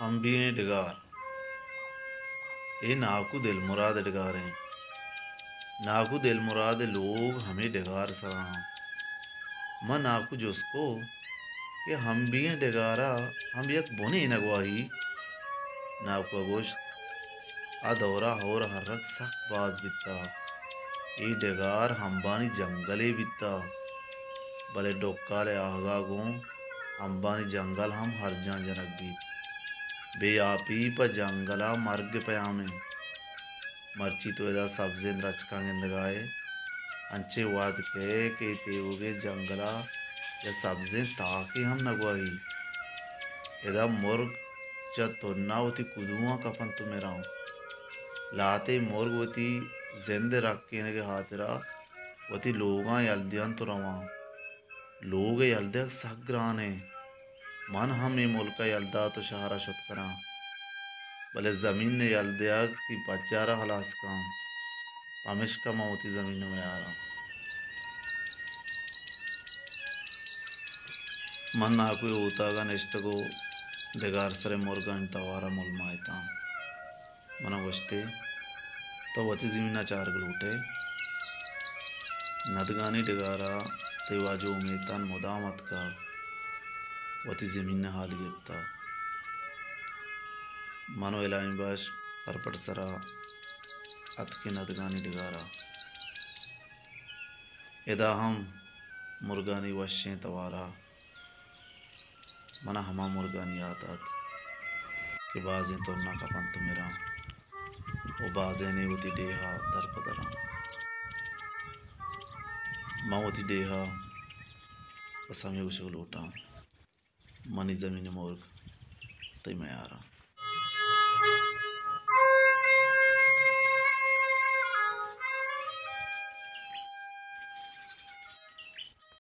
ہمبی ئیں ڈگار۔ اے ناکو دلمراد ءِ ڈگار ایں۔ ناکو دلمراد ءِ لوگ ہمے ڈگار ءِ سرا اَں۔ من ناکو جست کو کہ ہمبی ئیں ڈگار ءَ ہمب یک بنے نہ گواہی؟ ناکو ءَ گوشت، آ دور ءَ ہور ءُ ہرک سک باز بیتہ۔ اے ڈگار ہمبانی جنگلے بیتہ، بلے ڈکال ءِ آہگ ءَ گوں ہمبانی جنگل ہم ہرجان جنگ بیت۔ بے آپی پہ جنگل ءَ مرگ ءِ پیام اِنت۔ مرچی تو ادا سبزیں درچکاں گندگ ءَ ئے، انچیں وہد کئے کہ اے تیوگیں جنگل ءَ یک سبزیں تاکے ہم نہ گواہی۔ ادا مرگ چہ تن ءَ وتی کدواں کپنت ءُ مراں۔ لہتے مرگ وتی زند ءِ رکینگ ءِ ہاترا وتی لوگاں یل دیاں تو رواں۔ لوگ ءِ یل دیگ سک گران ایں۔ من ہم اے ملک ءَ یل دات ءُ شہر ءَ شت کناں، بلے زمین ءِ یل دیگ تئی پجار ءَ ہلاس کن، پمیشکا من وتی زمین ءَ میاراں۔ من ناکو ءِ اوتاگ ءَ نشتگ ءُ ڈگار سر ءِ مرگانی توار ءَ ملمائتاں۔ من ءَ گوشت ئے، تو وتی زمین ءَ چارگ لوٹ ئے؟ ندگانی ڈگار ءَ تئی واجہ امیتان مدام اتکگ، وتی زمین ءِ ہال گپتگ۔ من ءُ الہی بخش پرپٹ سرا اتکیں ندگانی ڈگار ءَ۔ ادا ہم مرگانی وشیں توار ءَ من ءَ ہما مرگانی یات ات کہ بازیں تن ءَ کپنت ءُ مراں ءُ بازینے وتی ڈیھ ءَ در پہ دراں۔ من وتی ڈیھ ءَ بس ہمے گوشگ لوٹاں، منی زمین ءِ مرگ تئی میاراں۔